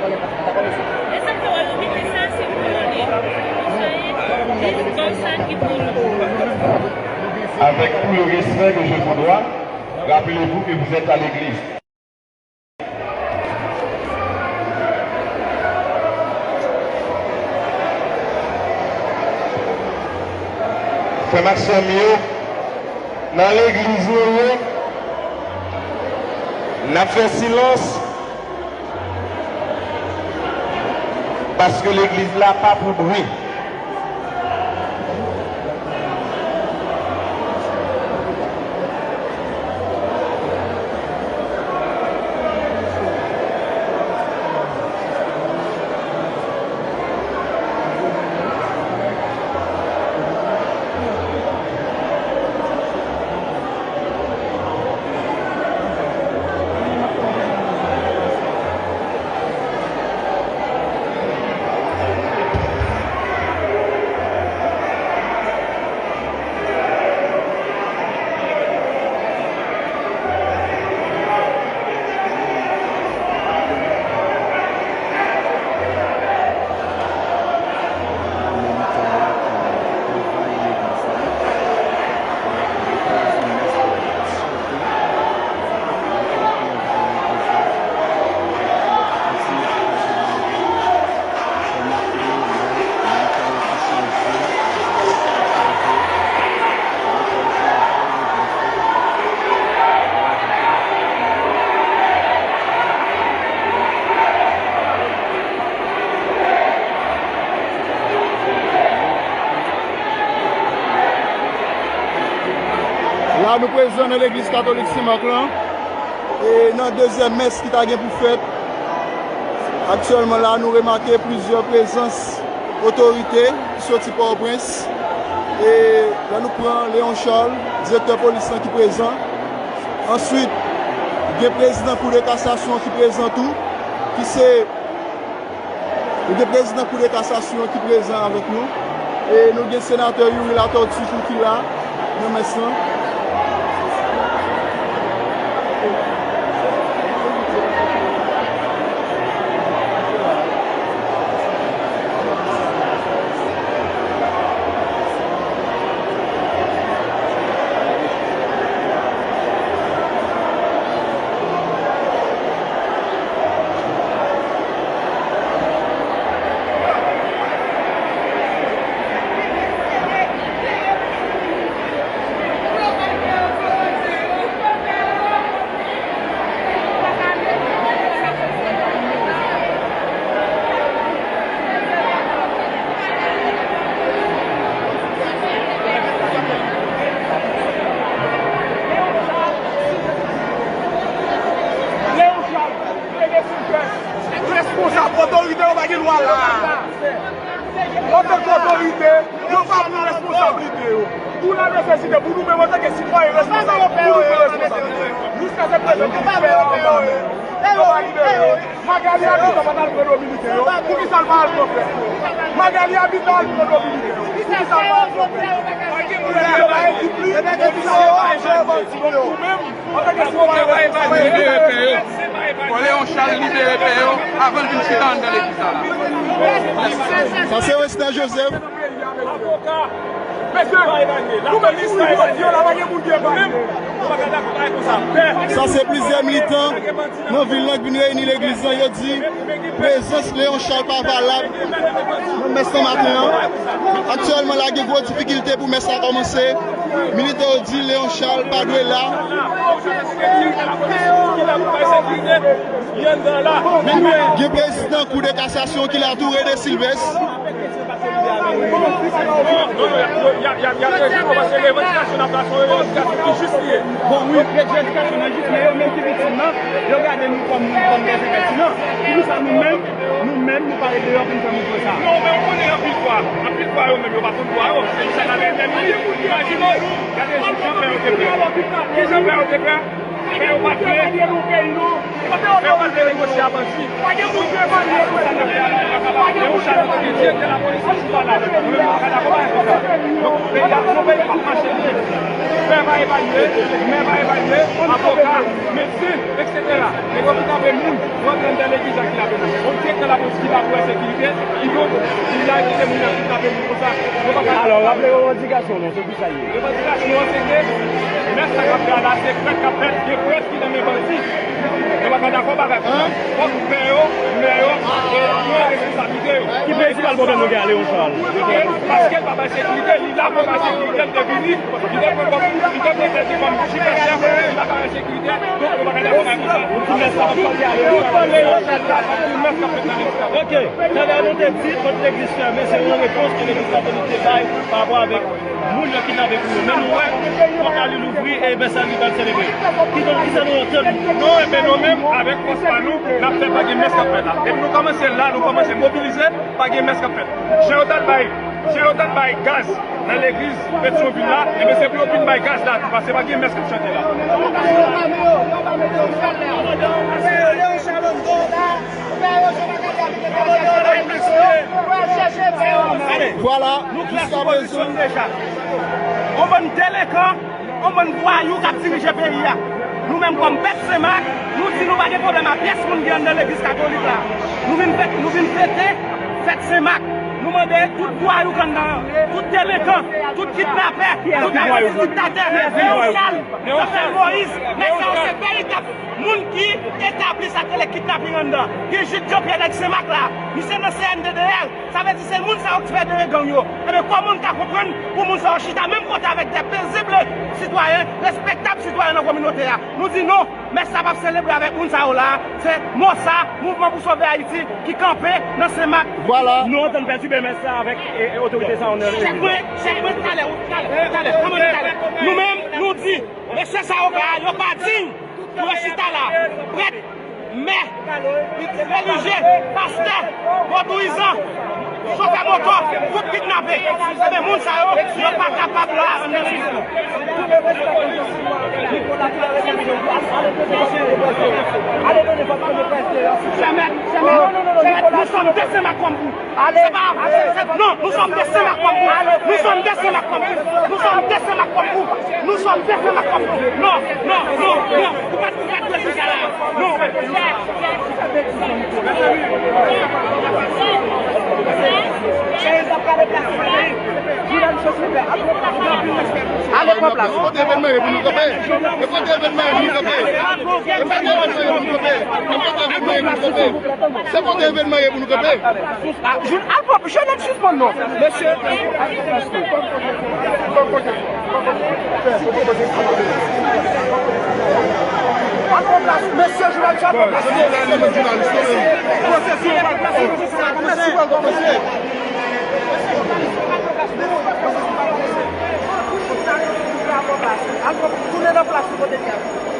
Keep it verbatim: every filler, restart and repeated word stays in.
Mezanmi, wè yo mete sa, se pou nou li. Ou sa ye, jis ban sa ki pou nou. Avec tout le respect que je vous dois, rappelez-vous que vous êtes à l'église. Frè m ak sè m yo, nan legliz nou ye, n ap fè silans, paske legliz la pa pou bri. La nou prezan nan legliz katolik Sen Mak lan, e nan dezyèm mès ki ta gen pou fèt. Aktyèlman la, nou remake plizyè prezans otorite ki soti Pòtoprens. E lè nou pran Léon Charles, direktè polis lan ki prezan. Answit, gen prezidan Kou de Kasasyon ki prezan tou, ki se, nou gen prezidan Kou de Kasasyon ki prezan avèk nou. E nou gen senatè Youri Latortue tou ki la nan mès lan. Responsab, otorite yo pa gen dwa la. Antanke otorite, yo pa pran responsablite yo. Pou la nesesite, pou nou menm antanke sitwayen responsab, pou nou pran responsablite. Jiskaske prezan, ki fè anba menm. Yo pa libere yo. Magalie Habitant pa t al pran dominiken yo. Poukisa l pa al pran frè yo? Magalie Habitant al pran dominiken yo. Poukisa l pa al pran frè yo? Yo pa ekip li, poukisa yo pa al pran dominiken yo? Ou menm, antanke sitwayen responsab, libere pè yo. Fò Léon Charles libere pè yo avan l vin chita anndan legliz la. Sa se Wester Joseph. Avoka. Mesye, nou menm nou mouri jodi a la, pa gen moun ki epaye. Sa se plizyè militan nan vil lan k vin reyini legliz lan. Yo di prezans Léon Charles pa valab nan mès lan maten an. Aktyèlman la, gen gwo difikilte pou mès la kòmanse. Militan yo di Léon Charles pa dwe la. Gen prezidan Kou de Kasasyon ki la tou, René Sylvestre. Bon, wi, revandikasyon nan jis li ye. Bon, wi, revandikasyon nan jis, men yo menm ki viktim nan, yo gade nou kòm, kòm dè enfèktinan. Poukisa nou menm, nou menm, nou pa ret deyò pou n fè mouvman sa a? Non, men ou konnen anpil fwa, anpil fwa yo menm yo pa konn dwa yo. Se sa n ap entèvini. Imajine w, gade jan pè yo te pè. Kijan pè yo te pè? Pè yo pa t vle. Pè yo pa t vle negosye a bandi. Pou sa n ap fè a, nou pa kapab. Léon Charles antanke direktè lapolis, si pa la, nou menm nou pa ka dakò bagay konsa. Donk, peyi a se yon peyi k ap mache byen. Pè pa evalye, mè pa evalye, avoka, medsen, etsetera. Nèg yo ki kanpe moun, rantre anndan legliz la ki la menase. Lapolis ki pa pou ensekirite, kidonk, li la kite moun nan kidnape moun konsa. Yo pa ka. Alò, raple revandikasyon nou, se ki sa l ye? Revandikasyon an, se ke mès sa k ap fè a la, se prèt k ap fèt, gen prèt ki nan men bandi. Yo pa ka dakò bagay konsa. Fòk pè yo, mè yo, e, pran responsablite yo. Ki prensipal pwoblèm nou gen a, Léon Charles? Paske l pa bay sekirite, li la pou bay sekirite, l te vini, li te pran kòm, li te pran tèt li kòm sipèchèf, li pa ka bay sekirite, donk yo pa ka dakò bagay konsa. Yon ti mès k ap fèt la, Léon Charles. Yon ti mès k ap fèt la, Léon Charles. Ok, talè nou te di, kote legliz fèmen, se yon repons ke legliz katolik te bay pa rapò avèk moun yo kidnape pou yo. Men nou wè, pòt la li louvri e mès la li pral selebre. Kidonk, kisa nou antann? Non, ebyen nou menm, avèk fòs pa nou, n ap fè pa gen mès k ap fèt la. Epi nou kòmanse la, nou kòmanse mobilize, pa gen mès k ap fèt. Jan yo t al bay, jan yo t al bay gaz nan legliz Petyonvil la, ebyen se pou yo vin bay gaz la tou, paske pa gen mès k ap chante la. Vwala, nou klè sou pozisyon n deja. On bann delenkan, on bann vwayou k ap dirije peyi a. Nou menm kòm pèp Senmak, nou di nou pa gen pwoblèm ak pyès moun ki anndan legliz katolik la. Nou vin fèt, nou vin fete fèt Senmak. Nou mande tout vwayou k anndan an, tout delenkan, tout kidnapè, tout diktatè, Léon Charles, Jovenel Moïse, nèg sa yo se veritab moun ki etabli sa k rele kidnaping anndan. Gen Jude Jean-Pierre nèg Senmak la, misye nan C N D D L, sa vle di se moun sa yo ki fè deye gang yo. Ebyen, kòman n ka konprann pou moun sa yo chita menm kote avèk de pezib sitwayen, respektab sitwayen nan kominote a? Nou di non, mès sa p ap selebre avèk moun sa yo la. Se MOSA, Mouvman pou Sove Ayiti, ki kanpe nan Senmak. Vwala. Nou antann pètibe mès sa avèk, e, e, otorite sa yo nan legliz la. Chèk mwen, chèk mwen talè, talè, talè, kòman talè? Nou menm, nou di, mesye sa yo ka, yo pa diy pou yo chita la. Prèt, mè, relijye, pastè, vodouyizan, chofè moto, tout kidnape. Ebyen, moun sa yo, yo pa kapab la anndan legliz la. Chè mèt, chè mèt, chè mèt, nou sòm de Senmak kòm pou. Se pa, se, non, nou sòm de Senmak kòm pou. Nou sòm de Senmak kòm pou. Nou sòm de Senmak kòm pou. Nou sòm de Senmak kòm pou. Non, non, non, non. Ou pa, ou pa dwe di sa la. Non. Ale pran plas. E kote evènman yo pou nou kanpe? E kote evènman yo pou nou kanpe? E kote evènman yo pou nou kanpe? E kote evènman yo pou nou kanpe? Se kote evènman yo pou nou kanpe? Ah, jou-, al pran, Jovenel sispann non. Mesye. Mesye Jovenel, sa pran plas. Al pran, tounen nan plas ou kote li a.